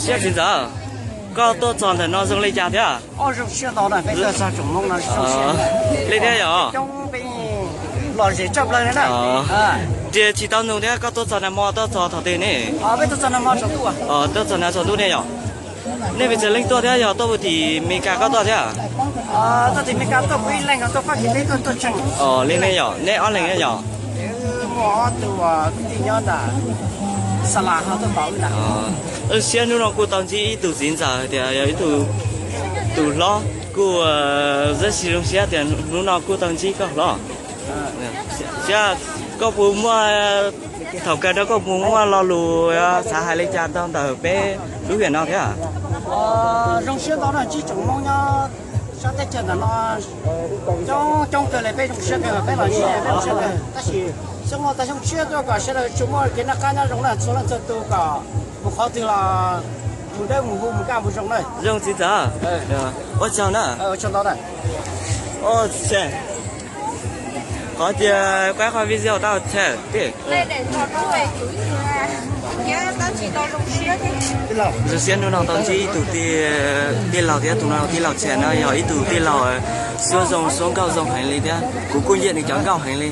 Siab txiv ntxawm, koj tuaj txog ntawm no zoo li cas thiab? Li thiab yom. Tias tsis tau nug thiab, koj tuaj txog nag hmo tuaj txog thaum twg ne? Tuaj txog nag tsaus ntuj ne yom. Nej pes tsawg leej tuaj thiab, yog tuaj puag tim Meskas koj tuaj thiab? Li nej yom, nej ob leeg yom. Siab hnub no kuj tau ntsib ib tug txiv ntxawm tias yog ib tug, tus hlob kuj zab si zoo siab tias hnub no kuj tau ntsib koj hlob. Siab, koj puas muaj, thaum kawg no koj puas muaj lo lus xav hais li cas rau ntawm peb lub hiam no thiab? Zoo siab ntau na, ntsib tsoom Hmoob nyob sab teb chaws ntawm no coob coob kawg li, peb zoo siab kawg, peb los ntsib peb zoo siab kawg. Tab sis xyoo no tas xyoo tshiab tuaj kom sawv daws tsuas muaj kev noj qab nyob zoo na, txhua leej txhua tus kom mus qhov twg los mus dawb mus huv mus kaj mus zoo na. Zoo txiv ntxawm, ua tsaug na. Qhov tias kuv qhov video tau tseg tej. Zoo siab hnub no tau ntsib ib tug tij laug thiab, tus no tij laug tseg no yog ib tug tij laug suab zoo suab nkauj zoo heev li thiab, kuv kuj nyiam nws cov nkauj heev li.